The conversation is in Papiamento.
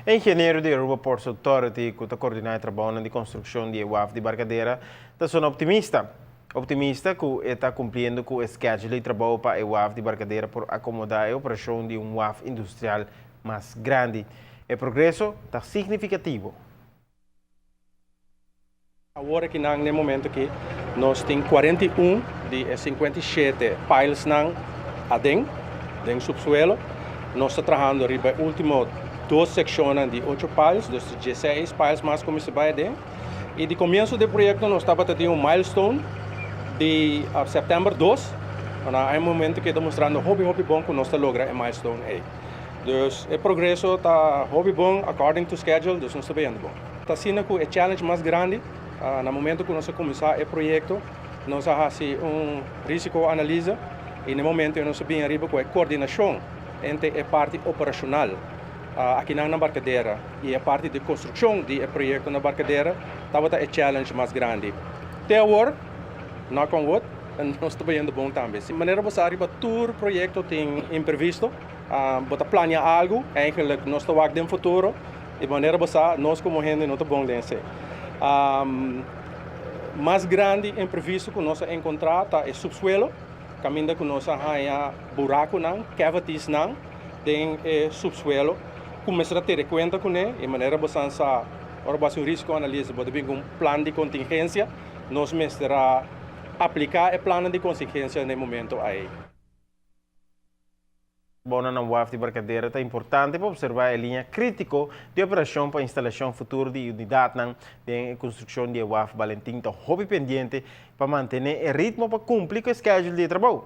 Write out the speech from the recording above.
Ingeniero di Aruba Ports Authority cu ta coordina e trabounan di construccion di e waf di Barcadera ta sona optimista. Optimista cu e ta cumpliendo cu e schedule di trabou pa e waf di Barcadera por acomoda e operacion di un waf industrial mas grandi. E progreso ta significativo. Awor aki nan, na e momento aki, nos tin 41 di e 57 piles nan aden, den subsuelo. Nos ta trahando riba e ultimo dos seccionnan di 8 piles, dus 16 piles mas cu mester bay aden. Y di comienso di e proyecto nos tabata tin un milestone di september 2, na e momento cu ta mustrando hopi hopi bon cu nos ta logra e milestone ey. Dus e progreso ta hopi bon according to schedule, dus nos ta bayendo bon. Ta asina cu e challenge mas grandi, na momento cu nos a cuminsa e proyecto, nos a haci un risico analyse y na e momento nos a bin ariba cu e coordinacion entre e parti operacional aki nan na Barcadera y e parti di construccion di e proyecto na Barcadera tabata e challenge mas grandi. Te awor, knock on wood, nos ta bayendo bon tambe. Si manera bo sa, riba tur proyecto tin imprevisto, bo ta planea algo, eigenlijk nos ta wak den futuro, y manera bo sa, nos como hende no ta bon den esey. Mas grandi imprevisto cu nos a encontra ta e subsuelo, caminda cu nos a haya buraconan, cavities nan, den e subsuelo, cu mester a tene cuenta cu ne, y manera bo sa, ora bo haci un risico analyse, bo ta bin cu un plan di contingencia, nos mester a aplica e plan di contingencia na e momento ey. Bon, na waf di Barcadera ta importante pa observa e liña critico di operacion pa instalacion futuro di unidad di construccion di waf. Valentin ta hopi pendiente pa mantene e ritmo pa cumpli cu e schedule di trabou.